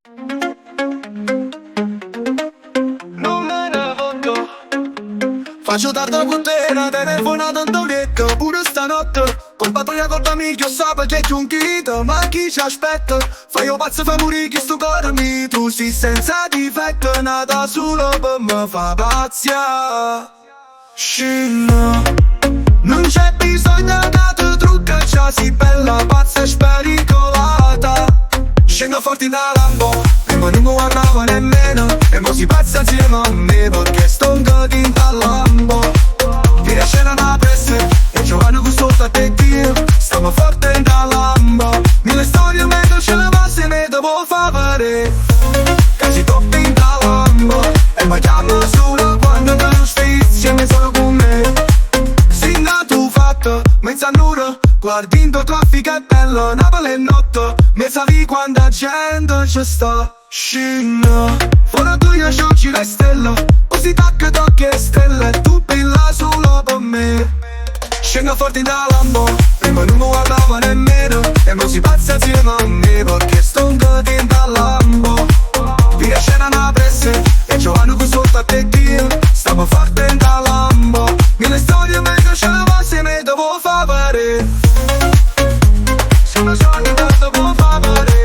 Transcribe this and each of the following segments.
Nun me ne voglio. Faccio tarda cu te, na telefonata 'int'o lietto pure stanotte. Colpa toja, colpa mia, chi 'o ssape chi è cchiù 'nchito, ma chi ci aspetta? Fai 'o pazzo, fai murì chistu core mio, tu si senza difetto, nata sulo pe' me fa pazzià. Scinn, nun c'è bisogno ca te trucca, già si bella, pazza e spericolata. Scendo forte 'int'a Lambo, prima nun me guardava nemmeno. E mo si pazza insieme a me perché stongo dint' Lambo. Tira a scena na pressa e Giovanni con sotto a te Dio. Stiamo forte 'int'a Lambo. Mille storie mentre ce le passi me te può fa vedere. Ca si top 'int'a Lambo e mi chiamo solo quando te lo sfizio e mi solo con me. Si nato fatto, mezz'annura, guardi into traffico è bello, Napoli è notte, mi sa quanta gente ci sta. Scinn, fuori tu io c'ho le stelle, così tacca tocchi e stelle, tu brilla solo per me. Scendo forte 'int'a Lambo, prima nun mi guardava nemmeno, e mo si pazza insieme a me, perché stongo dint' Lambo. Via scena na pressa, e Giovanni qui sotto a te Dio, stiamo forte 'int'a Lambo. Mille storie mentre ce le passi me te può fa vedere. Sono sogni che te può fa vedere.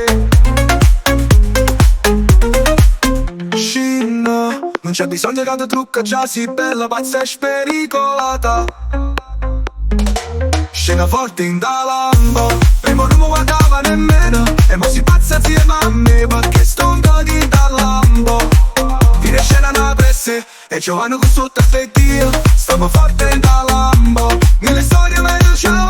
Scinn, non c'è bisogno che ti trucca, già si bella, pazza e spericolata. Scena forte 'int'a Lambo, prima non mi guardava nemmeno. E mo si pazza insieme a me, perché stongo dint' Lambo. Vire scena na pressa, e Giovanni con sotto a te Dio. Stiamo forte 'int'a Lambo. Mille storie mentre ce le